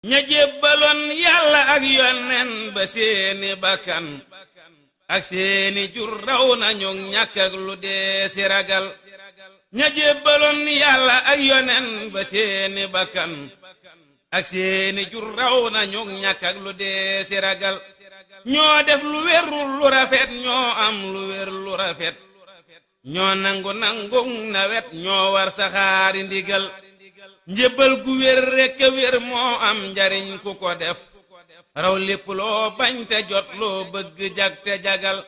ña jébbaloon yàlla ak yonnen ba seeni bakkan ak seeni jur raw nañu ñàkk ak lu dee si ragal ña jébbaloon yàlla ak yonnen ba seeni bakkan ak seeni jur raw nañu ñàkk ak lu dee si ragal ñoo def lu wérul lu rafet ñoo am lu wér lu rafet ñoo nangu nawet ñoo war saxaari ndigal njébbal gu wér rekk wér moo am njariñ ku ko def raw lépp loo bañ te jot loo bëgg jag te jagal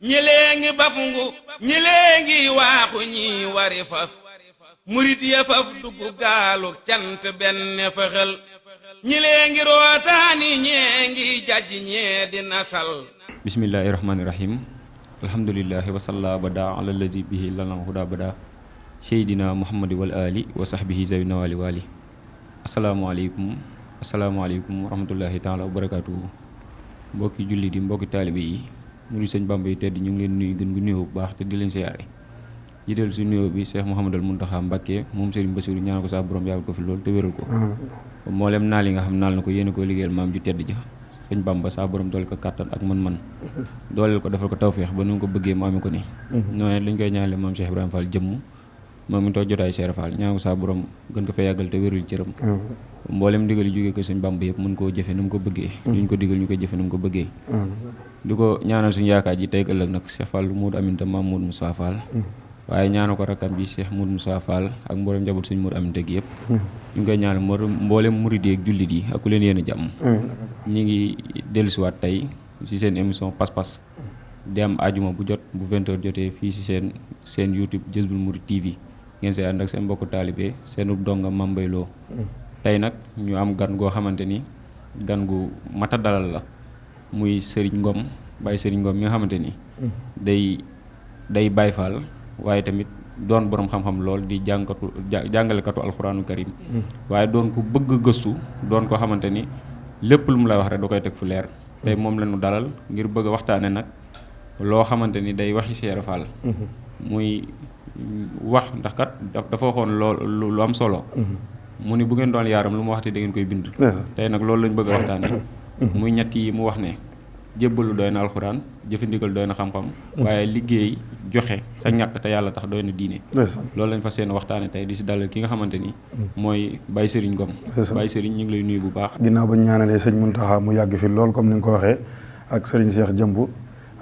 ñilee ngi bafungu ñilee ngi waaxu ñi wari fas murit ya faf dugg gaalu cant benn fëxal ñilee ngi rootaani ñee ngi jajj ñee di nasal. bismillahi rahmaani rahim alhamdulillahi wasalla abada ala lazi bihi lana huda bada seydina muhammadi wal ali wa sahbihi zawina wali wali asalaamaaleykum wa rahmatullahi taala wa barakatuhu mbokki julli di mbokki taalibe yi mu di sëñ Bamba yi tedd ñu ngi leen nuyu gën gu nuyoo bu baax te di leen siyaare jiital su nuyoo bi Cheikh Mouhamadul Mountakha Mbacké moom Serigne Bassirou ñaan ko saa borom yàggal ko fi loolu te wéral ko mboolem naal yi nga xam naal na ko yéen a ko liggéeyal maam ju tedd ja sëñ Bamba saa borom doole ko kàttan ak man-man dooleel ko defal ko tawféex ba nu mu ko bëggee mu amee ko ni noonu lañ koy ñaanale Mame Cheikh Ibrahima Fall jëmm moom mi toog jotaay Cheikh Fall ñaan ko saa borom gën ko fee yàggal te wérul cëram mboolem ndigal yi jógee ko sëñ Bamba yëpp mën koo jëfe nu mu ko bëggee duñ ko digal ñu koy jëfe nu mu ko bëggee di ko ñaanal suñu yaakaar ji tey ëllëg nag Cheikh Fall Moudou Aminta maam Moudou Moussa Fall waaye ñaanal ko rakkam bi Cheikh Moudou Moussa Fall ak mboolem njaboot suñu Moudou Aminta gi yëpp ñu ngi koy ñaanal mboolem murid yi ak jullit yi ak ku leen yéen a jàmm ñi ngi dellusiwaat tey ci seen émission pas-pas di am ajuma bu jot bu 20h jotee fii ci seen YouTube Jazboul Mouride TV ngeen see ànd ak seen mbokku taalibe seenu donga Mame Mbaye Lo tey nag ñu am gan goo xamante ni gan gu mata dalal la muy Serigne Ngom Baye Serigne Ngom mi nga xamante ni day Baye Fall waaye tamit doon borom xam-xam lool di jàngalekatu alxuraanu karim waaye doon ku bëgg gëstu doon ko xamante ni lépp lu mu lay wax rek da koy teg fu leer tey moom la ñu dalal ngir bëgg a waxtaane nag loo xamante ni day waxi Cheikh Fall muy wax ndax kat dafa waxoon lu am solo mu ni bu ngeen doon yaaram lu mu waxte da ngeen koy bind tey nag loolu lañ bëgg a waxtaane muy ñett yi mu wax ne jébbalu doy na alxuraan jëfandikal doy na xam-xam waaye liggéey joxe sa ñàkk te yàlla tax doy na diine loolu lañ fas yéene waxtaane tey di si dalal ki nga xamante ni mooy Baye Serigne Ngom Baye Serigne ñu ngi lay nuyu bu baax ginnaaw ba ñu ñaanalee sëñ Mountakha mu yàgg fi lool comme ni nga ko waxee ak Serigne Cheikh Jëmb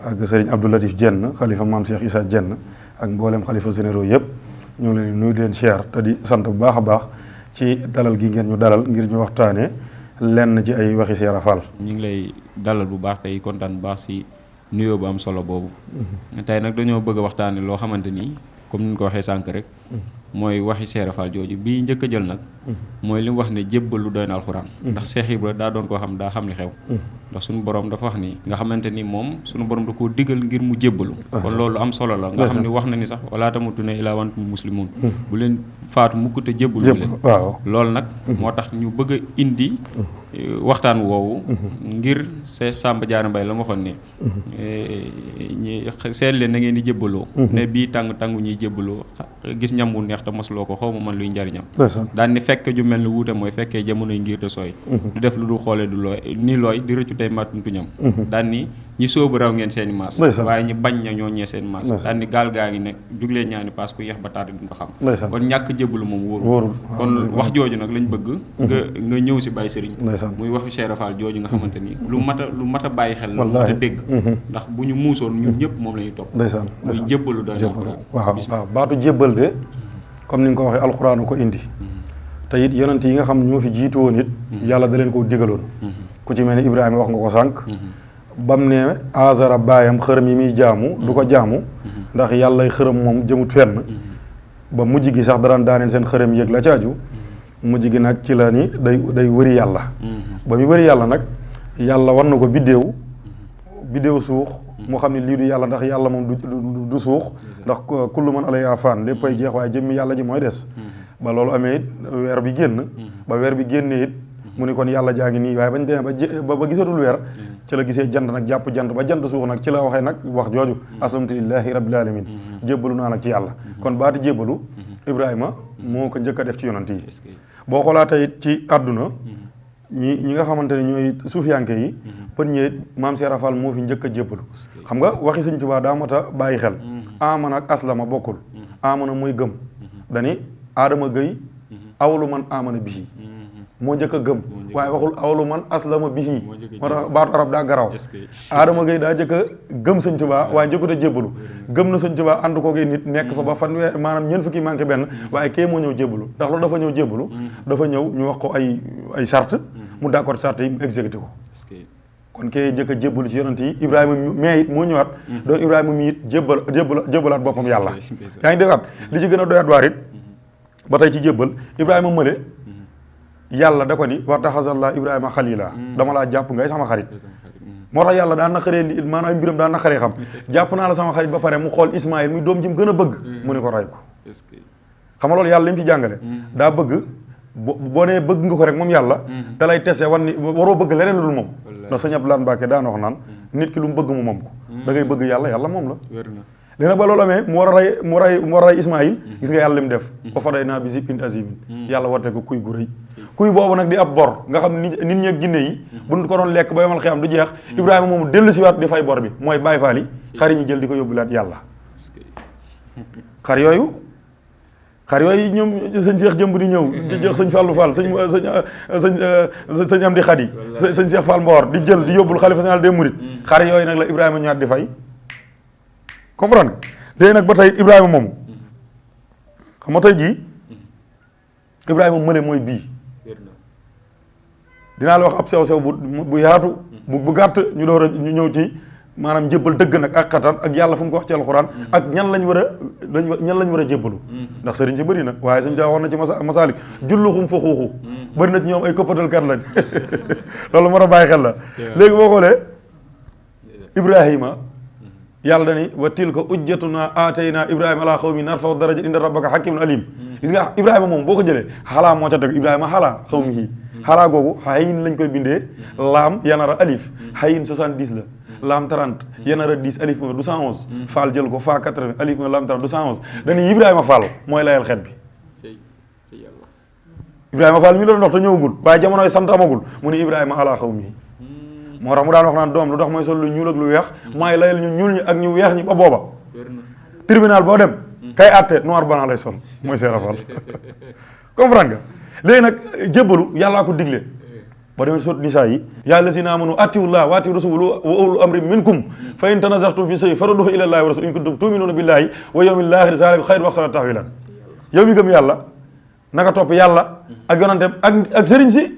ak Serigne Abdou Latif Diène xalifa Mame Cheikh Issa Diène ak mboolem xalifa généraux yëpp ñu ngi leen nuyu di leen siyaar te di sant bu baax a baax ci dalal gi ngeen ñu dalal ngir ñu waxtaane lenn ci ay waxi Cheikh Fall. ñu ngi lay dalal bu baax tey kontaan bu baax si nuyoo bu am solo boobu tey nag dañoo bëgg a waxtaane loo xamante ni comme ni ñu ko waxee sànq rek mooy waxi Cheikh Fall jooju bii njëkk a jël nag mooy li mu wax ne jébbalu doy na alxuraan ndax Cheikh Ibra daa doon koo xam daa xam li xew ndax suñu borom dafa wax ni nga xamante ni moom suñu borom da koo digal ngir mu jébbalu kon loolu am solo la nga xam ni wax na ni sax wala tamutunna illaa wa antum muslimun bu leen faatu mukk te jébbalu leen loolu nag moo tax ñu bëgg a indi waxtaan woowu ngir Samba Diarra Mbaye la nga waxoon ne seet leen na ngeen di jébbaloo ne bii tàngu ñuy jébbaloo gis ñam wu neex te mosuloo ko xaw ma man luy njariñam daan ni fekk ju mel ni wuute mooy fekkee jamonoy ngir te sooy du def lu du xoolee du looy ni looy di rëccu tey màttuntuñam daan ni ñi sóobu raw ngeen seeni maas waaye ñi bañ na ñoo ñee seen maas daan ni gaal gaa ngi nekk juglee ñaani paas ku yeex ba tardé duñ ko xam kon ñàkk jébbalu moom wóorul kon wax jooju nag lañ bëgg nga ñëw si Baye Serigne muy waxu Cheikh Fall jooju nga xamante ni lu mat a bàyyi xel la lu mat a dégg ndax bu ñu muusoon ñun ñëpp moom la ñuy topp muy jébbalu doon waaw baatu jébbal de comme ni nga ko waxee alxuraan ko indi te it yonent yi nga xam ñoo fi jiitu woon it yàlla da leen koo digaloon ku ci mel ni Ibrahima wax nga ko sànq bam ne Azara baayam xërëm yi muy jaamu du ko jaamu ndax yàllay xërëm moom jëmut fenn ba mujj gi sax daraan daaneel seen xërëm yëg la caaju mujj gi nag ci la ni day wëri yàlla ba muy wëri yàlla nag yàlla war na ko biddéew suux mu xam ne lii du yàlla ndax yàlla moom du suux ndax kullu man alayha fan léppay jeex waaye jëmmi yàlla ji mooy des ba loolu amee it weer bi génn ba weer bi génnee it mu ni kon yàlla jaa ngi nii waaye bañ demee ba gisatul weer ci la gisee jant nag jàpp jant ba jant suux nag ci la waxee nag wax jooju aslamtu lillahi rabbil alamin jébbalu naa nag ci yàlla kon baati jébbalu Ibrahima moo ko njëkk a def ci yonant yi boo xoolaatee it ci àdduna ñi nga xamante ne ñooy suufiyanke yi premier Mame Cheikh Ibrahima Fall moo fi njëkk a jébbalu xam nga waxi Sëñ Tuubaa daa mat a bàyyi xel amana ak aslama bokkul amana mooy gëm dani aadama gëy awalu man amana bihi moo njëkk a gëm waaye waxul awalu man aslama bihi moo tax baatu arab daa garaw aadama gay daa njëkk a gëm Sëñ Tuubaa waaye njëkkut a jébbalu gëm na Sëñ Tuubaa ànd koogee nit nekk fa ba fanweer maanaam ñeent fukki manqué benn waaye kee moo ñëw jébbalu ndax loolu dafa ñëw jébbalu dafa ñëw ñu wax ko ay charte mu d'accord charte yi mu exécuté ko kon kee njëkk a jébbalu ci yonent yi Ibrahima mais it moo ñëwaat donc Ibrahima mi it jébbalaat boppam yàlla yaa ngi déggaat li ci gën a doyaat waar it ba tey ci jébbal Ibrahima mële yàlla da ko ni wa taxasalla Ibrahima xalila dama laa jàpp ngay sama xarit moo tax yàlla daan naqaree li maanaam ay mbiram daan naqaree xam jàpp naa la sama xarit ba pare mu xool Ismaïl muy doom ji mu gën a bëgg mu ne ko rey ko xam nga loolu yàlla li mu ci jàngale daa bëgg boo nee bëgg nga ko rek moom yàlla da lay tese wan ni waroo bëgg leneen lu dul moom ndax sëñ Abdoulaye Mbacke daan wax naan nit ki lu mu bëgg mu moom ko da ngay bëgg yàlla yàlla moom la léegi nag ba loolu amee mu war a rey Ismaïl gis nga yàlla li mu def ba faday naa bi zibin azimin yàlla warte ko kuy gu rëy kuy boobu nag di ab bor nga xam nit ñi ak jinne yi buñ ko doon lekk ba yomal xiyam du jeex Ibrahima moomu dellu si waat di fay bor bi mooy Baye Fall yi xar yi ñu jël di ko yóbbulaat yàlla xar yooyu ñoom sëñ Cheikh jëmb di ñëw di jox sëñ Fallou Fall sëñ Amdi Khady sëñ Cheikh Fall Mbor di jël di yóbbul xalifa général des mourides xar yooyu nag la Ibrahima ñaat di fay comprendre nga léegi nag ba tey Ibrahima moomu xam nga tey jii Ibrahima mëne mooy bii dinaa la wax ab sew bu yaatu bu gàtt ñu door a ñu ñëw ci maanaam njëbbal dëgg nag ak xatan ak yàlla fu mu ko wax ci alxuraan ak ñan lañ war a jébbalu ndax sëriñ si bëri na waaye suñu jaa wax na ci masaalik julluxum fa xuuxu bëri na ci ñoom ay koppatalkat lañ loolu moo tax bàyyi xel la léegi boo xoolee Ibrahima yàlla dani wa tilka ujjatuna aatayna Ibrahima ala xawmi narfaw daraja inda rabbaka hakimun alim gis nga Ibrahima moom boo ko jëlee xalaa moo ca dëgg Ibrahima xalaa xawmi yi xalaa googu xayin lañ koy bindee laam yanara alif xayin 70 la laam 30 yanara 10 alif du 111 Fall jël ko fa 80 alif laam 30 du 111 dañuy Ibrahima Fall mooy layal xeet bi Ibrahima Fall mi doon dox te ñëwagul waaye jamonoy sant amagul mu ni Ibrahima ala xawmi yi moo tax mu daan wax naan doom lu dox mooy sol lu ñuul ak lu weex maay layal ñu ñuul ñi ak ñu weex ñi ba booba tribunal boo dem kay àtte noir blanc lay sol mooy Seera Fall comprendre nga léegi nag jébbalu yàllaa ko digle ba demee sot nisaa yi yàlla si naa mënu atiwullah wa atiw rasul wa ulul amri minkum fa in tanazaxtum fi shay farudduhu ila llahi wa rasul in kuntum tuminuuna billahi wa yawmil axir zalika xayr wa axsana tahwilan yow mi gëm yàlla naka topp yàlla ak yonante ak sëriñ si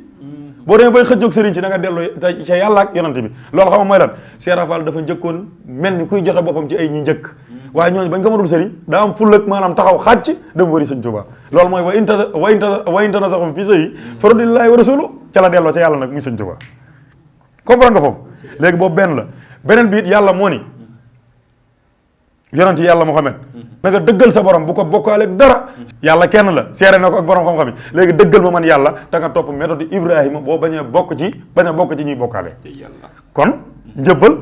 boo demee bay xëccoog sëriñ si da nga delloo ca yàlla ak yonante bi loolu xam nga mooy lan Seera Fall dafa njëkkoon mel ni kuy joxe boppam ci ay ñi njëkk waaye ñooñu bañ ko mënul sëriñ daa am fullëg maanaam taxaw xàcc dem wëri sëñ Tuubaa loolu mooy wa in tanazaxtum fii shay'in farudduhu ila llahi wa rasulu ca la delloo ca yàlla nag muy sëñ Tuubaa comprendre nga foofu léegi boobu benn la beneen bi it yàlla moo ni yonent yàlla Muhammad na nga dëggal sa borom bu ko bokkaaleeg dara yàlla kenn la seere na ko ak borom xam-xam yi léegi dëggal ma man yàlla te nga topp méthode Ibrahima boo bañ a bokk ci ñuy bokkaale kon njëbbal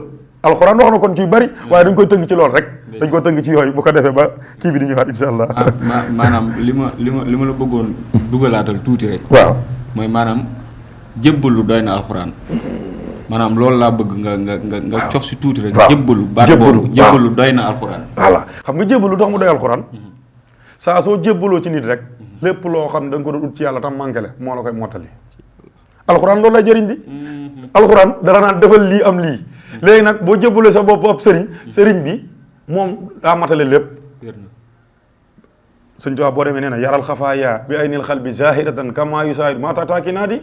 alxuraan wax na kon ci bari waaye dañ koy tënk ci loolu rek dañ ko tënk ci yooyu bu ko defee ba kii bi di ñëwaat insha allah maanaam li ma la bëggoon dugalaatal tuuti rek waaw mooy maanaam jébbalu doy na alxuraan maanaam loolu laa bëgg nga cof si tuuti rek jébbalu baat boobu jébbalu doy na alxuraan voilà xam nga jébbalu tax mu doy alxuraan saa soo jébbaloo ci nit rek lépp loo xam ne da nga ko doon ut ci yàlla tam manqué le moo la koy mottali alxuraan loolu lay jëriñ di alxuraan dara naan defal lii am lii léegi nag boo jébbalee sa bopp ab sëriñ bi moom daa matale lépp sëñ Tuubaa boo demee nee na yaral xafaaya bi ay nil xal bi zahiratan kama yusaid maa taataaki naa di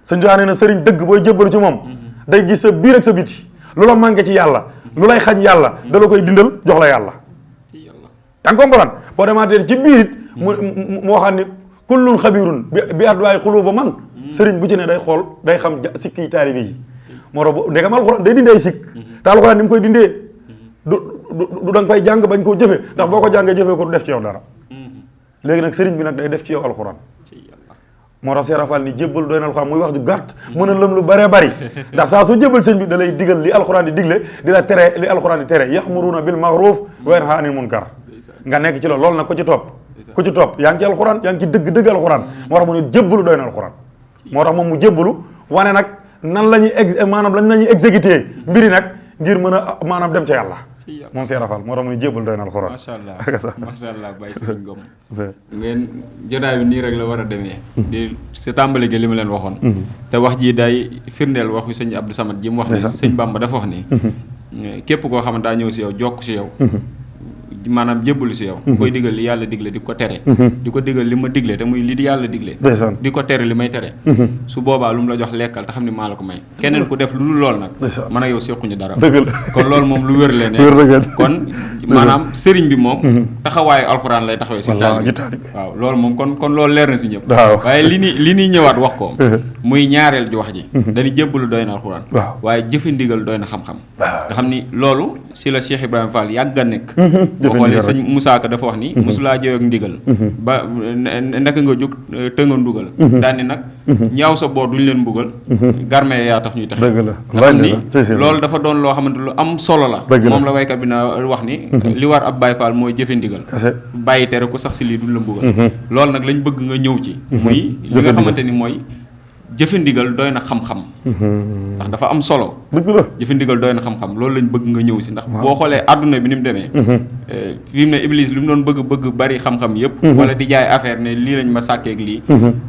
sëñ Tuubaa nee na sëriñ dëgg booy jébbalu ci moom day gis sa biir ak sa biti lu la manqué ci yàlla lu lay xañ yàlla da la koy dindal jox la yàlla yaa ngi comprendre boo demaatee ci biir it mu waxaat ni kullun xabirun bi adwaay xulu ba man sëriñ bu ci ne day xool day xam sikki taalibe yi moo tax ndegam alxuraan day dindee sikk te alxuraan ni mu koy dindee du da nga fay jàng bañ koo jëfe ndax boo ko jàngee jëfee ko du def ci yow dara léegi nag sëriñ bi nag day def ci yow alxuraan moo tax Seera Fall ni jébbal doy na alxuraan muy wax ju gàtt mën a lëm lu bëree bëri ndax saa soo jébbal sëñ bi da lay digal li alxuraan di digle di la tere li alxuraan di tere yaxmuruuna bil ma'ruuf wa yanhawna anil munkar nga nekk ci loolu nag ku ci topp yaa ngi ci alxuraan yaa ngi ci dëgg alxuraan moo tax mu ne jébbalu doy na alxuraan moo tax moom mu jébbalu wane nag nan la ñuy maanaam lañ la ñuy exécuté mbiri nag ngir mën a maanaam dem ca yàlla moom Cheikh Rafal moo tax muy jébbal doy na alxuraan. macha allah Baye Serigne Ngom ngeen jotaay bi nii rek la war a demee. di si tàmbali gi li ma leen waxoon. te wax ji day firndeel waxu sëñ Abdou Samad ji mu wax ne sëñ Bamba dafa wax ni. képp koo xam ne daa ñëw si yow jokk si yow. maanaam jébbalu si yow. koy digal li yàlla digle di ko tere. di ko digal li ma digle te muy li di yàlla digle. di ko tere li may tere. su boobaa lu mu la jox lekkal te xam ni maa la ko may. keneen ku def lu dul lool nag. man ak yow sequñu dara. kon loolu moom lu wér leen ne. kon maanaam sëriñ bi moom. taxawaayu alxuraan lay taxawee si taal bi waaw loolu moom kon loolu leer na si ñëpp. waaye li ni ñëwaat wax ko. muy ñaareel ji wax ji. dañuy jébbalu doy na alxuraan. waaye jëfe ndigal doy na xam-xam. nga xam ni loolu si la Cheikh Ibrahima Fall yàgg a nekk. xoolee sëñ Moussa Ka dafa wax ni mosulaa jëw ak ndigal ba ndaka nga jóg të nga ndugal daani nag ñaaw sa boor duñu leen mbugal garme yaa tax ñuy tax nga xam ni loolu dafa doon loo xamante lu am solo la moom la waykat bi na wax ni li war ab Baye Fall mooy jëfe ndigal bàyyi tere ku sax si lii duñ la mbugal loolu nag lañ bëgg nga ñëw ci muy li nga xamante ni mooy jëfe ndigal doy na xam-xam ndax dafa am solo jëfe ndigal doy na xam-xam loolu lañ bëgg nga ñëw si ndax boo xoolee àdduna bi ni mu demee fi mu ne Iblis li mu doon bëgg bari xam-xam yëpp wala di jaay affaire ne lii lañ ma sàkkeeg lii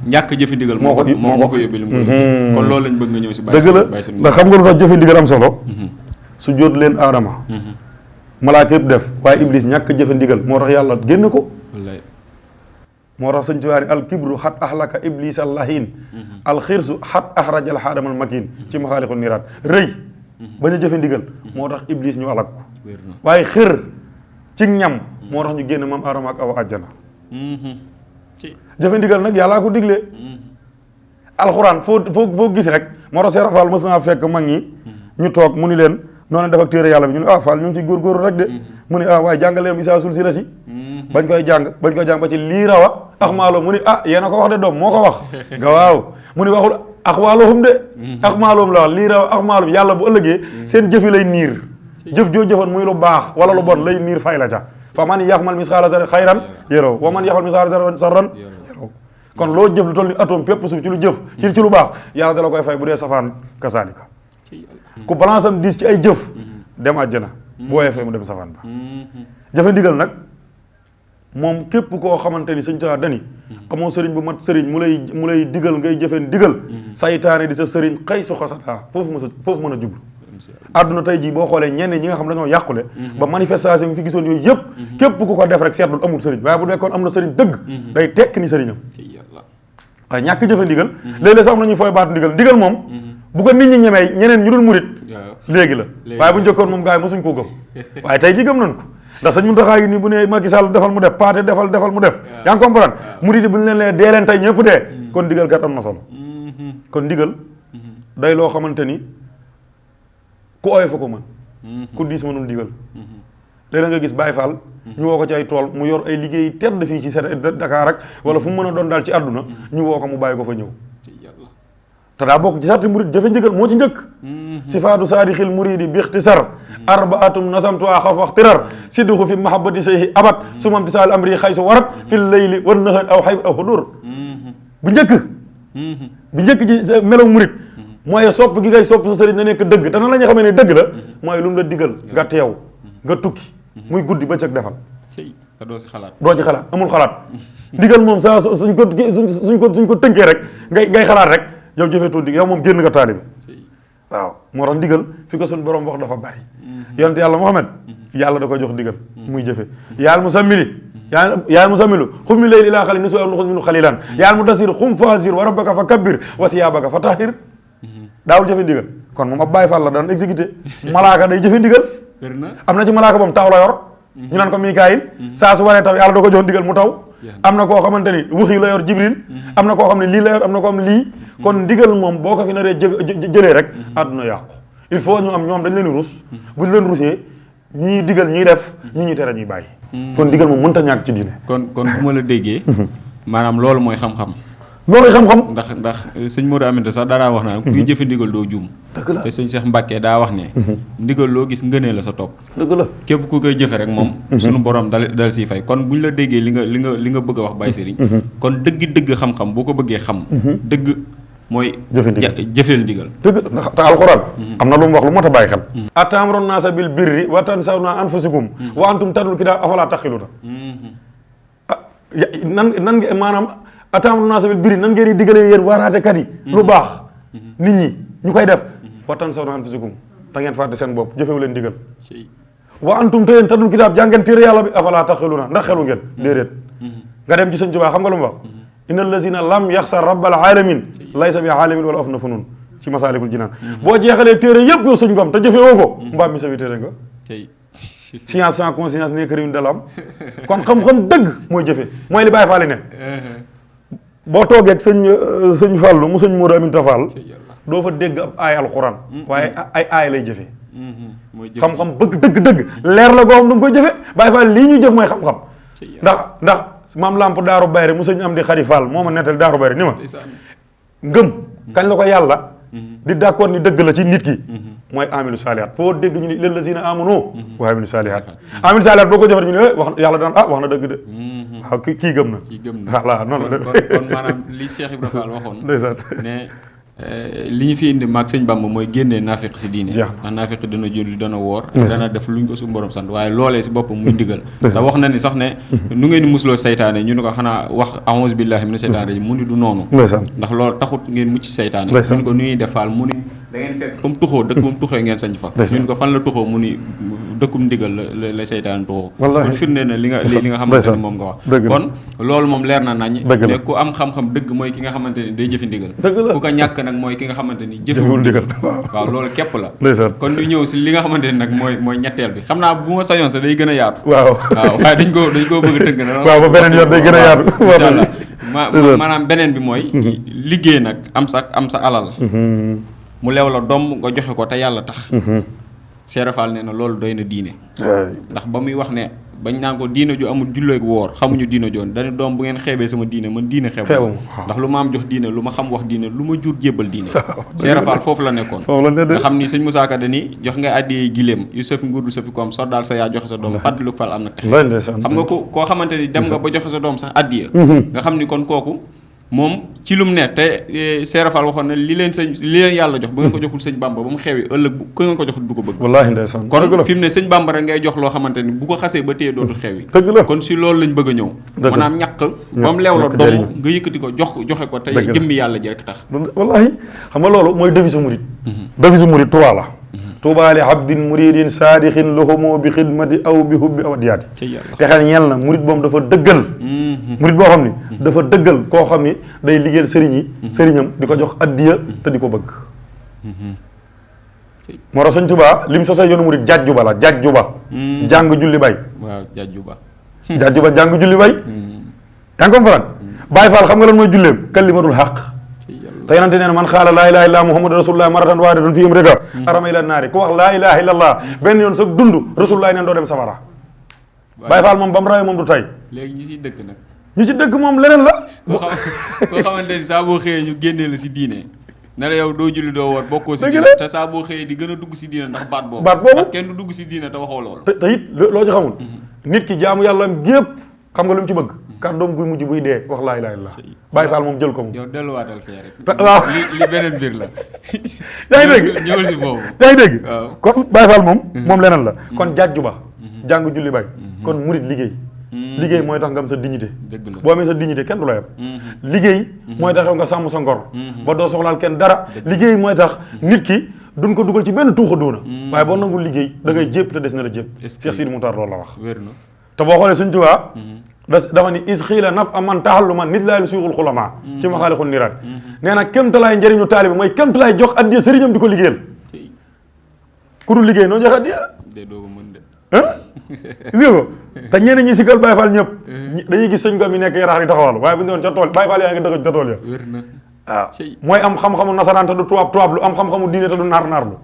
ñàkk jëfe ndigal moo ko yóbbee li mu ko yóbbee kon loolu lañ bëgg nga ñëw si Baye Serigne ndax xam nga lu tax jëfe ndigal am solo su jóot leen aadama malaaka yëpp def waaye Iblis ñàkk jëfe ndigal moo tax yàlla génn ko moo tax sëñ tuwaari al kibru xat ahlaka iblis al lahin al xirsu xat axrajal xaadamal makin ci maxaalixu niraat rëy bañ a jëfe ndigal moo tax iblis ñu alak ko waaye xër ci ñam moo tax ñu génn maam aadama ak awa àjjana jëfe ndigal nag yàllaa ko diglee alxuraan foo gis rek moo tax Cheikh Fall mës naa fekk mag ñi ñu toog mu ni leen noonu def ak téere yàlla bi ñu ne Fall ñu ngi ci góorgóorlu rek de mu ne waaye jàngaleen isaa sul sirati bañ koy jàng ba ci lii rawa ax maalo mu ni yéen a ko wax de doom moo ko wax nga waaw mu ni waxul ax waalohum de ax maaloom la wax lii rawa ax maalum yàlla bu ëllëgee seen jëfi lay niir jëf joo jëfoon muy lu baax wala lu bon lay niir fay la ca fa man yaxmal misqaala zarratin xayran yaraw wa man yaxmal misqaala zarratin sarran yaraw kon loo jëf lu toll ni atome pépp suuf ci lu jëf ci lu baax yàlla dala koy fay bu dee safaan kasaalika ku balance am diis ci ay jëf dem àjjana boo yefee mu dem safaan ba jëfe ndigal nag moom képp koo xamante ni sëñ Tuubaa dani amoo sëriñ bu mat sëriñ mu lay digal ngay jëfeen digal saytaane di sa sëriñ xëy su xasataa foofu mën a jublu àdduna tey jii boo xoolee ñenn ñi nga xam dañoo yàqule ba manifestation fi gisoon yooyu yëpp képp ku ko def rek seetlul amul sëriñ waaye bu dekkoon am na sëriñ dëgg day tekk ni sëriñam waaye ñàkk jëfe ndigal léeg-léeg sax am na ñuy fooy baatu ndigal moom bu ko nit ñi ñemee ñeneen ñu dul murit léegi la waaye bu njëkkoon moom gars yi mosuñ koo gëm waaye tey jii gëm nañ ko ndax sëñ Mountakha yi nii bu ne Macky Sall defal mu def Paate defal mu def yaa ngi comprendre murit yi bu ñu leen lee dee leen tey ñëpp dee kon ndigal kat am na solo kon ndigal day loo xamante ni ku ooye fa ko mën ku diis mënul ndigal léeg-léeg nga gis Baye Fall ñu woo ko ci ay tool mu yor ay liggéey tedd fii ci Dakar rek wala fu mu mën a doon daal ci àdduna ñu woo ko mu bàyyi ko fa ñëw te daa bokk ci sarti murid jëfe njëgal moo ci njëkk sifaatu saadixil muridi bi ixtisar arbaatum nasamtuwaa xaw wax tirar sidduxu fi mahabbati sayhi abat su mam tisaal amri xay su warat fil layli wan naxat aw xay aw xudur bu njëkk ci melaw murid mooy sopp gi ngay sopp sa sëriñ na nekk dëgg te nan la ñu xamee ne dëgg la mooy lu mu la digal nga teew nga tukki muy guddi bëccëg defal doo ci xalaat amul xalaat ndigal moom saa suñ ko tënkee rek ngay xalaat rek yow jëfeetoo ndigal yow moom génn nga taalibe waaw moo tax ndigal fi ko suñ borom wax dafa bari yonent yàlla Muhammad yàlla da koy jox ndigal muy jëfe yaal musammilu xum mi layli ilaa xali ni soo am xus minu xalilan yaal mu dasir xum fasir wa rabbaka fa kabbir wa siyaabaka fa tahir daawul jëfe ndigal kon moom ab Baay Faal la daan exécuté malaaka day jëfe ndigal am na ci malaaka boobu taw la yor ñu naan ko Mikaayil saa su waree taw yàlla da ko jox ndigal mu taw am na koo xamante ni waxi la yor Jibril am na koo xam ne lii la yor am na koo xam ne lii kon ndigal moom boo ko fi naree jëlee rek àdduna yàqu il faut ñu am ñoom dañ leen rus buñ leen rusee ñii digal ñuy def ñi tere ñuy bàyyi kon ndigal moom mënta ñàkk ci diine kon bu ma la déggee maanaam loolu mooy xam-xam loolu xam-xam ndax sëñ Modou Aminta sax daa wax naa kuy jëfe ndigal doo juum te sëñ Cheikh Mbacke daa wax ne ndigal loo gis ngënee la sa topp dëgg la képp ku koy jëfe rek moom suñu borom dal siy fay kon buñ la déggee li nga bëgg a wax Baye Serigne kon dëgg xam-xam boo ko bëggee xam dëgg mooy jëfe ndigal jëfeel ndigal dëgg ndax te alxuraan am na lu mu wax lu mot a bàyyi xel atamrun naasa bil birri wa tansawna anfusakum wa antum tatlul kitaaba afalaa taqiluuna nan maanaam atamrun naasa bil birri nan ngeen di digalee yéen waaraatekat yi lu baax nit ñi ñu koy def wa tansawna anfusakum da ngeen fàtte seen bopp jëfewu leen digal wa antum te yéen tatlul kitaab jàngeen téere yàlla bi afalaa taqiluuna ndax xelu ngeen déedéet nga dem ci sëñ Tuubaa xam nga lu mu wax inna allazina lam yaxsa rabbal alamin laysa bi alamin wala af na funun ci masaalikul jinaan boo jeexalee téere yëpp yow suñ ngom te jëfewoo ko mbaam mi sawi téere nga science sans conscience ne crime de l'homme kon xam-xam dëgg mooy jëfe mooy li Baye Fall ne boo toogee ak sëñ Fallu mu sëñ Mourou Aminta Fall doo fa dégg ab aay alxuraan waaye ay aay lay jëfe xam-xam bëgg dëgg leer la goo xam da nga koy jëfe Baye Fall lii ñuy jëf mooy xam-xam ndax maam lamp daaru bayre mu sëñ am di xari Fall moo ma nettal daaru bayre ni ma ngëm kañ la ko yàlla di d'accord ni dëgg la ci nit ki mooy amilu saalihaat foo dégg ñu ni lillazina amanu wa amilu saalihaat amilu saalihaat boo ko jëfee ñu ne wax yàlla daan wax na dëgg de waaw kii gëm na voilà noonu la kon maanaam li Cheikh Ibrahima Fall waxoon ndeysaan ne li ñu fi indi maag sëñ Bamba mooy génnee naafiq si diine ndax naafiq dana julli dana woor dana def luñ ko su borom sant waaye loolee si boppam muy ndigal te wax na ni sax ne nu ngeen di musloo saytaane ñu ne ko xanaa wax a'uuzu billahi mina saytaane rajim mu ni du noonu ndax loolu taxut ngeen mucc saytaane ñu ne ko nu ñuy defaal mu ni da ngeen fekk comme tuxoo dëkk moom tuxee ngeen sañ fa ñu ne ko fan la tuxoo mu ni dëkkum ndigal la saytaane tuxoo kon firnde na li nga xamante ni moom nga wax kon loolu moom leer na nañ ne ku am xam-xam dëgg mooy ki nga xamante ni day jëfi ndigal ku ko ñàkk nag mooy ki nga xamante ni jëfewul ndigal waaw loolu képp la kon ñu ñëw si li nga xamante ni nag mooy ñetteel bi xam naa bu ma sañoon sax day gën a yaatu waaw waaye dañ ko bëgg a tënk na waaw ba beneen yoon day gën a yaatu incha allah maanaam beneen bi mooy liggéey nag am sa alal mu leew la doom nga joxe ko te yàlla tax Cheikh Fall nee na loolu doy na diine ndax ba muy wax ne bañ naan ko diine ju amul julleeg woor xamuñu diine joon dañu doom bu ngeen xeebee sama diine man diine xeeb ndax lu ma am jox diine lu ma xam wax diine lu ma jur jébbal diine Cheikh Fall foofu la nekkoon nga xam ni sëñ Moussa Ka dani jox nga addiyee giléem yu sëfi nguur du sëfi koom soo daal sa yaa joxe sa doom fàttaliku Fall am na texe xam nga koo xamante ni dem nga ba joxe sa doom sax addiya nga xam ni kon kooku moom ci lu mu ne te Cheikh Fall waxoon ne li leen yàlla jox bu ngeen ko joxul sëñ Bamba ba mu xewi ëllëg ku ngeen ko joxul du ko bëgg wallaahi ndeysaan kon fi mu ne sëñ Bamba rek ngay jox loo xamante ni bu ko xasee ba téye dootul xewi kon si loolu lañ bëgg a ñëw maanaam ñàkk ba mu leew la doom nga yëkkati ko joxe ko te jëmmi yàlla ji rek tax wallaahi xam nga loolu mooy devise murid devise murid Tuubaa la tuubaa li abdin muridin saadixin loxomoo bi xidmati aw bi hubbi aw adiyaati te xel ñeel na murid boom dafa dëggal murid boo xam ni dafa dëggal koo xam ni day liggéeyal sëriñam di ko jox addiya te di ko bëgg moo tax sëñ Tuubaa lim sosee yoonu murid jajjuba la jajjuba jàng julli bay waaw jajjuba jàng julli bay yaa ngi comprendre Baye Fall xam nga lan mooy julleem kalimatul xaq te yonente nee na man xaala laa ilaha illa muhammadu rasulullah maratan waahidatan fi umrika arama ila naari ku wax laa ilaha illa allah benn yoon sax dund rasulullah neen doo dem safara Baye Fall moom ba mu rawee moom du tay léegi ñi si dëkk nag ñi ci dëkk moom leneen la koo xamante ni saa boo xëyee ñu génnee la si diine ne la yow doo julli doo woor bokkoo si diine te saa boo xëyee di gën a dugg si diine ndax baat boobu ndax kenn du dugg si diine te waxoo loolu te it loo ci xamul nit ki jaamu yàlla am gépp xam nga lu mu ci bëgg kàddoom guy mujj buy dee wax laa ilaaha illallaah Baye Fall moom jël ko moom yow delluwaatal fee rek waaw li beneen mbir la yaa ngi dégg ñëwal si boobu yaa ngi dégg kon Baye Fall moom leneen la kon jàjju ba jàng julli bay kon murit liggéey mooy tax nga am sa dignité boo amee sa dignité kenn du la yab liggéey mooy tax nga sàmm sa ngor ba doo soxlaal kenn dara liggéey mooy tax nit ki duñ ko dugal ci benn tuuxa doona waaye boo nangul liggéey da ngay jépp te des na la jépp Cheikh Sidi Moutar loolu la wax te boo xoolee Sëñ Tuubaa dafa ni is xiila naf aman taxallu man nit laay lu suyuxul xulamaa ci ma xaalixul niraat nee na kémtalaay njëriñu taalibi mooy kémtalaay jox addiya sëriñam di ko liggéeyal ku dul liggéey noo jox addiya gis nga ko te ñeneen ñi sikkal Baye Fall ñëpp dañuy gis sëñ Ngom yi nekk yaraax di taxawal waaye bu ñu doon ca tool Baye Fall yaa ngi dëgg ca tool ya waaw mooy am xam-xamu nasaraan te du tubaab lu am xam-xamu diine te du naar lu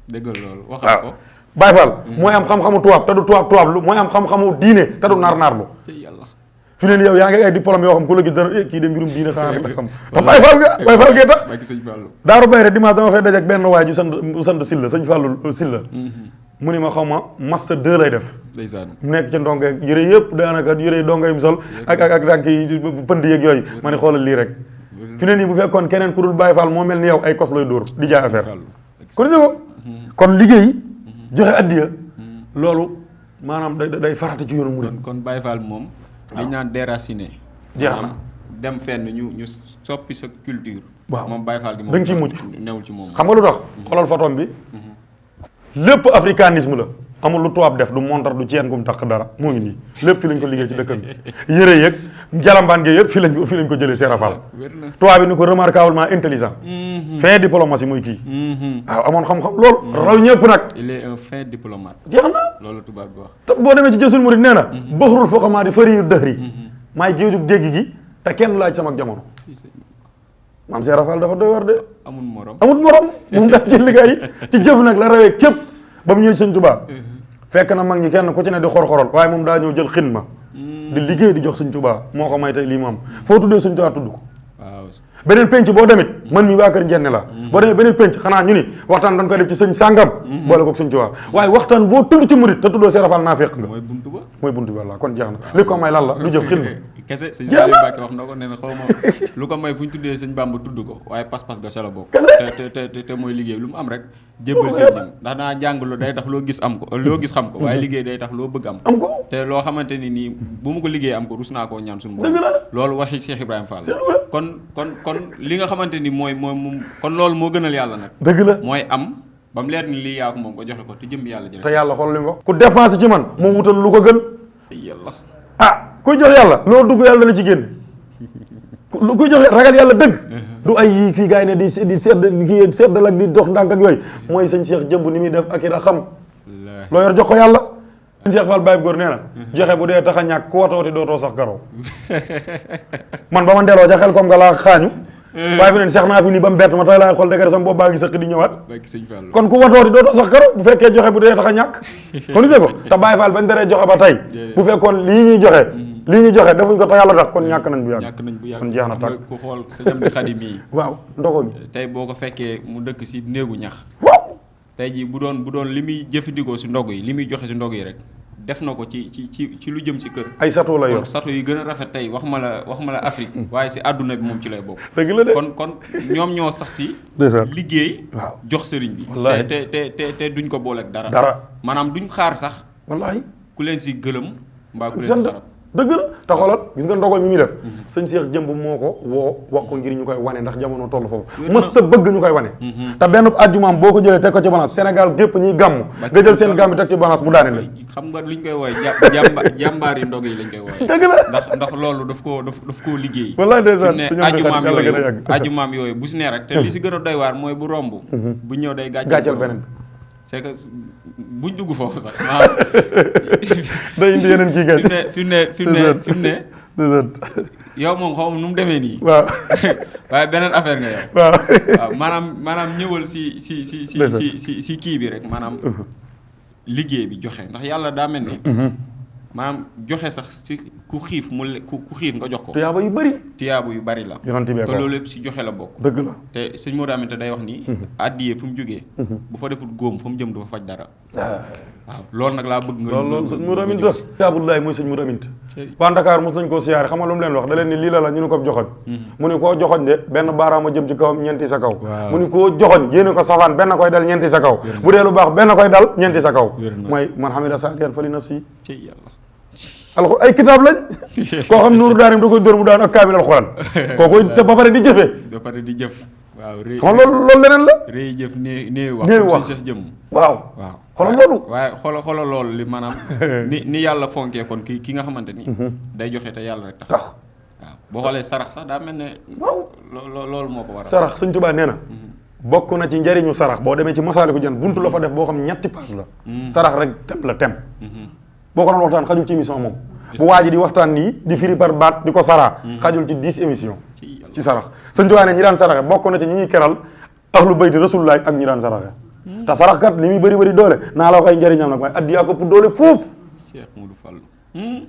dëgg loolu waxal ko Baye Fall mooy am xam-xamu tubaab te du tubaab lu mooy am xam-xamu diine te du naar lu fi ne ni yow yaa ngi ay diplôme yoo xam ku la gis dana kii de mbirum diine xanaa rek xam te Baye Fall gee tax daaru bay rek dimanche dama fay dajak benn waay ju sant Silla sëñ Fallu Silla mu ni ma xaw ma master 2 lay def mu nekk ci ndongo yëre yëpp daanaka yëre ndongo yi mu sol ak tànk yi pënd yeeg yooyu ma ne xoolal lii rek fi ne nii bu fekkoon keneen ku dul Baye Fall moo mel ni yow ay kos lay dóor di jaay affaire kon gis ko kon liggéey joxe addiya loolu maanaam day farata ci yoonu murid kon Baye Fall moom dañ naan déraciné jeex na dem fenn ñu soppi sa culture waaw moom Baye Fall gi moom da nga ciy mucc newul ci moom xam nga lu tax xoolal photom bi lépp africanisme la amul lu tubaab def du montar du ceen gum takk dara moo ngi nii lépp fi lañ ko liggéey ci dëkkam bi yëre yeeg jalambaan gi yëpp fi lañ ko jëlee Serap Fall tubaab bi ni ko remarquablement intelligent fin diplomatie mooy kii waaw amoon xam-xam loolu raw ñëpp nag il est un fin diplomate jeex na loolu tubaab bi wax te boo demee ci Jazboul Mouride nee na baxrul foqamaa di fëri yu dëhri maay géejug dégg gi te kenn laaj sama jamono maam Serap Fall dafa doy war de amul morom moom daf ci liggéey ci jëf nag la rawee képp ba mu ñëw sëñ Tuubaa fekk na mag ñi kenn ku ci ne di xor-xorol waaye moom daa ñëw jël xin ma di liggéey di jox sëñ Tuubaa moo ko may tey lii mu am foo tuddee sëñ Tuubaa tudd ko waaw beneen penc boo demit man mi waa kër njenne la boo demee beneen penc xanaa ñu ni waxtaan dañ koy def ci sëñ sàngam boole ko sëñ Tuubaa waaye waxtaan boo tudd ci murit te tuddoo Serap Fall naa fekk nga mooy buntu ba walla kon jeex na li ko may lan la lu jëf xin ma kese sëñ Saliou Mbacke wax na ko nee na xaw ma lu ko may fu ñu tuddee sëñ Bamba tudd ko waaye pas-pas ga sa la bokk te mooy liggéey lu mu am rek jébbal sëriñam ndax daa jàng lu day tax loo gis am ko loo gis xam ko waaye liggéey day tax loo bëgg am ko te loo xamante ni nii bu ma ko liggéey am ko rus naa koo ñaan suñu borom loolu waxi Cheikh Ibrahima Fall kon li nga xamante ni mooy kon loolu moo gënal yàlla nag dëgg la mooy am ba mu leer ni lii yaa ko moom ko joxe ko te jëm yàlla jërë te yàlla xool li mu wax ku dépensé ci man moo wutal lu ko gën yàlla kuy jox yàlla loo dugg yàlla dana ci génne kuy joxe ragal yàlla dëgg du ay yii fii gars yi ne di seddal ak di dox ndànk ak yooyu mooy sëñ Cheikh jëmb ni muy def ak i xam loo yor jox ko yàlla sëñ Cheikh Fall Baye góor nee na joxe bu dee tax a ñàkk ku wotooti dootoo sax garaw man ba ma ndeloo ca xel comme nga laa xaañu waaye fi neen Cheikh naa fi lii ba mu bett ma tey laa xool dëgg sama bopp baa ngi sëq di ñëwaat kon ku wotooti dootoo sax garaw bu fekkee joxe bu dee tax a ñàkk kon gisee ko te Baye Fall bañ daree joxe ba tey bu fekkoon lii ñuy joxe defuñ ko te yàlla tax kon ñàkk nañ bu yàgg kon jeex na tàkk ku xool sa jëm di xadim yi waaw ndoxo mi tey boo ko fekkee mu dëkk si néegu ñax waaw tey jii bu doon li muy jëfandikoo si ndog yi li muy joxe si ndog yi rek def na ko ci lu jëm si kër ay sato la yor sato yi gën a rafet tey wax ma la Afrique waaye si àdduna bi moom ci lay bokk dëgg la de kon ñoom ñoo sax si liggéey waaw jox sëriñ bi te duñ ko booleeg dara maanaam duñ xaar sax wallaahi ku leen si gëlëm mbaa ku leen si xarab dëgg la te xoolal gis nga ndogal mi muy def sëñ Cheikh jëmb moo ko woo wax ko ngir ñu koy wane ndax jamono toll foofu mës ta bëgg ñu koy wane te benn àjjumaam boo ko jëlee teg ko ci balance Sénégal gépp ñuy gàmm nga jël seen gàmm bi teg ci balance mu daane leen xam nga luñ koy wooye jàmbaar yi ndog yi lañ koy wooye dëgg la ndax loolu daf koo liggéey wallaay ndeysaan ne àjjumaam yooyu bu si nee rek te li si gën a doy waar mooy bu romb bu ñëw day gàccal beneen c'est que buñ dugg foofu sax day indi yeneen kii kay fi mu ne yow moom xaw ma nu mu demee nii waaw waaye beneen affaire nga yow waaw maanaam ñëwal si kii bi rek maanaam liggéey bi joxe ndax yàlla daa mel ni maanaam joxe sax si ku xiif ku xiif nga jox ko tuyaaba yu bari la te loolu lépp si joxe la bokk dëgg la te sëñ Modou Aminta day wax ni àddiyee fu mu jógee bu fa defut góom fa mu jëm du fa faj dara waaw loolu nag laa bëgg nga loolu sëñ Modou Aminta taabullaay mooy sëñ Modou Aminta waa Dakar mos nañ koo siyaare xam nga lu mu leen wax da leen ni lii la ñu ne ko joxoñ mu ni koo joxoñ de benn baaraama jëm ci kawam ñeenti sa kaw mu ni koo joxoñ yéene ko safaan benn koy dal ñeenti sa kaw bu dee lu baax benn koy dal ñeenti sa kaw mooy man hamida saalihan fali nafsi alxuraan ay kitaab lañ koo xam nuuru daarim da koy dóor mu daan ak kaamil alxuraan kooku te ba pare di jëf waaw xam loolu leneen la rëy jëf nee wax sax jëm waaw xoolal loolu waaye xoolal loolu li maanaam ni yàlla fonkee kon ki nga xamante ni day joxe te yàlla rek tax waaw boo xoolee sarax sax daa mel ne loolu moo ko waral sarax sëñ Tuubaa nee na bokk na ci njariñu sarax boo demee ci Masaalikul Jinaan buntu la fa def boo xam ñetti paas la sarax rek tem boo ko doon waxtaan xajul ci émission moom bu waa ji di waxtaan nii di firi par baat di ko saraa xajul ci 10 émission ci sarax sëñ Tuubaa ne ñi daan saraxe bokk na ci ñi ñuy keral ahlu bayti Rasulullaah ak ñi daan saraxe te sarax kat li muy bëri doole naa la wax ay njëriñam nag waaye addiyaa ko pour doole foofu Cheikh Modou Fall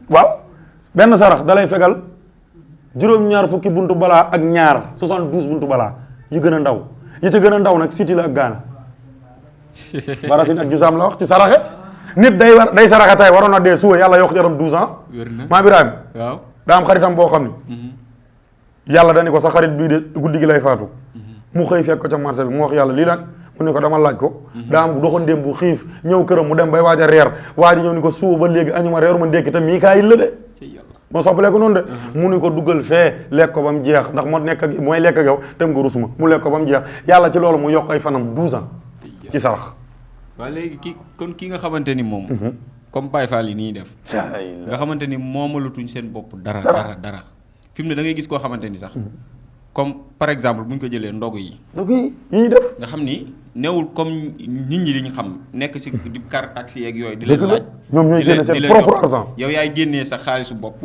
waaw benn sarax dalay fegal juróom-ñaar fukki buntu balaa ak ñaar 72 buntu balaa yi gën a ndaw yi ci gën a ndaw nag siti la ak gaana barasin ak jusaam la wax ci saraxe nit day saraxe tay waroon na dee suba yàlla yokk jaram 12 ans Mame Ibrahima waaw daa am xaritam boo xam ni yàlla dañu ko sa xarit bii de guddi gi lay faatu mu xëy fekk ko ca marché bi mu wax yàlla lii nag mu ne ko dama laaj ko daa am doxoon démb bu xiif ñëw këram mu dem bay waaj a reer waa ji ñëw ni ko suba ba léegi añuma reeru ma ndékki te Mikaayil la de moo soppale ko noonu de mu ni ko duggal fee lekk ko ba mu jeex ndax moo nekk ak mooy lekk ak yow tem nga rusuma mu lekk ko ba mu jeex yàlla ci loolu mu yokk ay fanam 12 ans ci sarax waaw léegi ki nga xamante ni moom comme Baye Fall yi nii def nga xamante ni moomalutuñ seen bopp dara fi mu ne da ngay gis koo xamante ni sax comme par exemple bu ñu ko jëlee ndogu yi ñuy def nga xam ni newul comme nit ñi li ñu xam nekk si di car taxi yeeg yooyu di leen laaj ñoom ñooy génne seen propre argent yow yaay génnee sa xaalisu bopp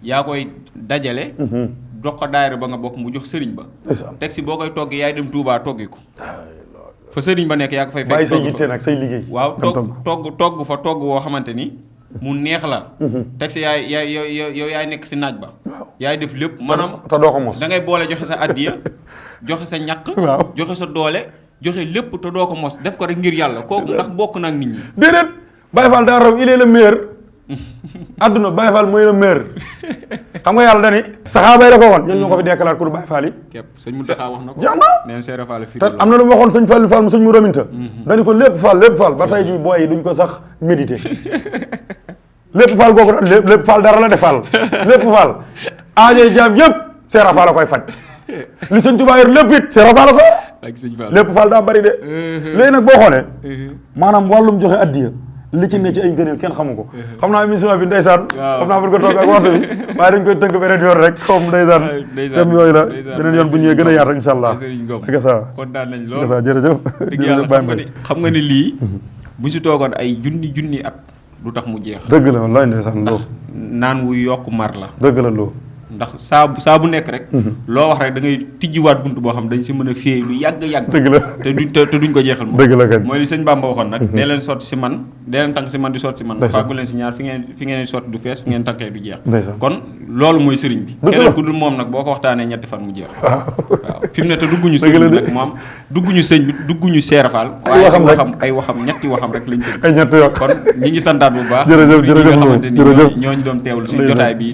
yaa koy dajale dox ko daayira ba nga bokk mu jox sëriñ ba teg si boo koy togg yaay dem Touba toggi ko fa sëriñ ba nekk yaa ko fay fekk bàyyi say yitte nag say liggéey waaw togg fa togg woo xamante ni mu neex la teg si yow yaay nekk si naaj ba yaay def lépp maanaam te doo ko mos da ngay boole joxe sa addiya joxe sa ñaq joxe sa doole joxe lépp te doo ko mos def ko rek ngir yàlla kooku ndax bokk na ak nit ñi déedéet Baye Fall daa raw il est le meilleur adduna Baye Fall mooy le meilleur xam nga yàlla dani saxaaba yi da ko woon ñun ñoo ko fi dekkalaat ku du Baye Fall yi képp sëñ Mountakha wax na ko jàmba neen Seera Fall te am na lu ma waxoon sëñ Fall Fall mu sëñ mu raminta dañu ko lépp Fall ba tey jii booy yi duñ ko sax méditer lépp Fall googu lépp Fall dara la def Fall lépp Fall aajoy jaam yëpp Seera Fall la koy faj li sëñ Tuubaa yor lépp it Seera Fall la ko lépp Fall daa bari de léegi nag boo xoolee maanaam wàllum joxe addiya li ci ne ci ay ngëneel kenn xamu ko xam naa émission bi ndeysaan xam naa bu ko toog ak waxtu bi waaye dañ koy tënk beneen yoon rek comme ndeysaan thème yooyu la beneen yoon bu ñëwee gën a yaatu insha allah ak sa kontaan nañ lool jërëjëf xam nga ni lii bu si toogoon ay junni at du tax mu jeex dëgg la wallaay ndeysaan loo naan wuy yokk mar la dëgg la loo ndax saa bu nekk rek loo wax rek da ngay tijjiwaat bunt boo xam dañ si mën a féey lu yàgg dëgg la te duñ ko jeexal moom dëgg la kañ mooy li sëñ Bamba waxoon nag dee leen sotti si man dee leen tànk si man di sotti si man fàggu leen si ñaar fi ngeen sotti du fees fi ngeen tànkee du jeex kon loolu mooy sëriñ bi keneen ku dul moom nag boo ko waxtaanee ñetti fan mu jeex waaw fi mu ne te dugguñu sëriñ bi nag moom dugguñu sëñ bi dugguñu Seera Fall waaye si ay waxam ñetti waxam rek lañ tëgg ay ñetti yoo kon ñi ngi santaat bu baax jërëjëf nga xamante ni ñooñu doon teewlu si jotaay bi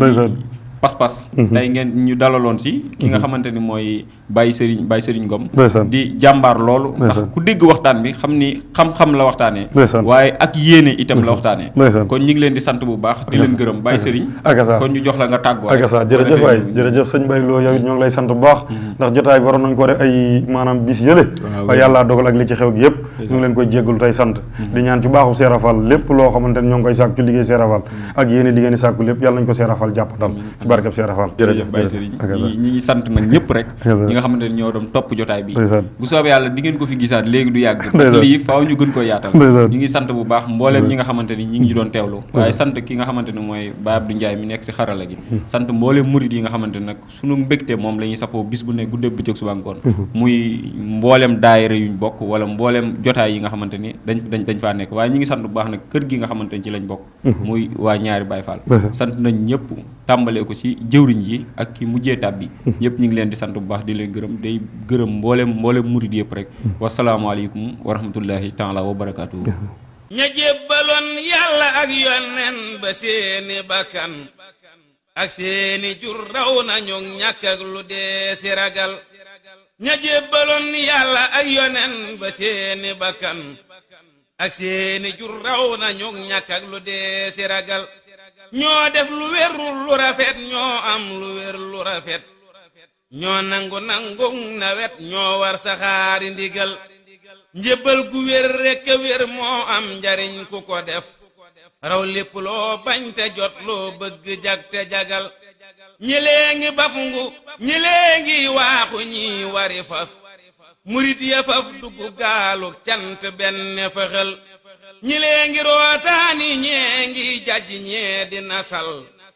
pas-pas tey ngeen ñu dalaloon si ki nga xamante ni mooy Baye Serigne Ngom di jàmbaar loolu ndax ku dégg waxtaan bi xam ni xam-xam la waxtaanee waaye ak yéene itam la waxtaanee kon ñu ngi leen di sant bu baax di leen gërëm Baye Serigne kon ñu jox la nga tàggoo akasa jërëjëf waay jërëjëf sëñ Mbaye Lo yow it ñoo ngi lay sant bu baax ndax jotaay bi waroon nañ ko def ay maanaam bis yële waaye yàlla dogal ak li ci xew gi yëpp ñu ngi leen koy jéggalu tey sant di ñaan ci baaxu Seera Fall lépp loo xamante ne ñoo ngi koy sàkku ci liggéey Seera Fall ak yéene li ngeen di sàkku lépp yàlla nañ ko Seera Fall jàppandal barkeb Seera Fall jërëjëf Baye Serigne ñi ngi sant nag ñëpp rek ñi nga xamante ne ñoo doon topp jotaay bi bu soobee yàlla di ngeen ko fi gisaat léegi du yàgg ndax lii faaw ñu gën ko yaatal ñi ngi sant bu baax mbooleem ñi nga xamante ni ñi ngi doon teewlu waaye sant ki nga xamante ni mooy Baye Abdou Ndiaye mi nekk si xarala gi sant mbooleem murid yi nga xamante ni nag sunu mbégte moom la ñuy safoo bis bu ne guddee bëccëg suba ngoon muy mbooleem daayira yuñ bokk wala mbooleem jotaay yi nga xamante ni dañ faa nekk waaye ñi ngi sant bu baax nag kër gi nga xamante ni ci lañ bokk muy waa ñaari Baye Fall sant nañ ñëpp tàmbalee ko ci jëwriñ yi ak ki mujjee tab bi ñëpp ñu ngi leen di sant bu baax di leen gërëm day gërëm mboolem murid yëpp rek wasalaamaaleykum wa rahmatullahi taala wa barakaatuhu ña jébbaloon yàlla ak yonen ba seeni bakkan ak seeni jur raw nañu ñàkk ak lu dee si ragal ña jébbaloon yàlla ak yonen ba seeni bakkan ak seeni jur raw nañu ñàkk ak lu dee si ragal ñoo def lu wérul lu rafet ñoo am lu wér lu rafet ñoo nangu nawet ñoo war saxaari ndigal njébbal gu wér rekk wér moo am njariñ ku ko def raw lépp loo bañ te jot loo bëgg jag te jagal ñi léegi bafungu ñi léegi waaxu ñi wari fas murit ya faf dugg gaalu cant benn fëxal ñi léegi rootaani ñee ngi jajj ñee di nasal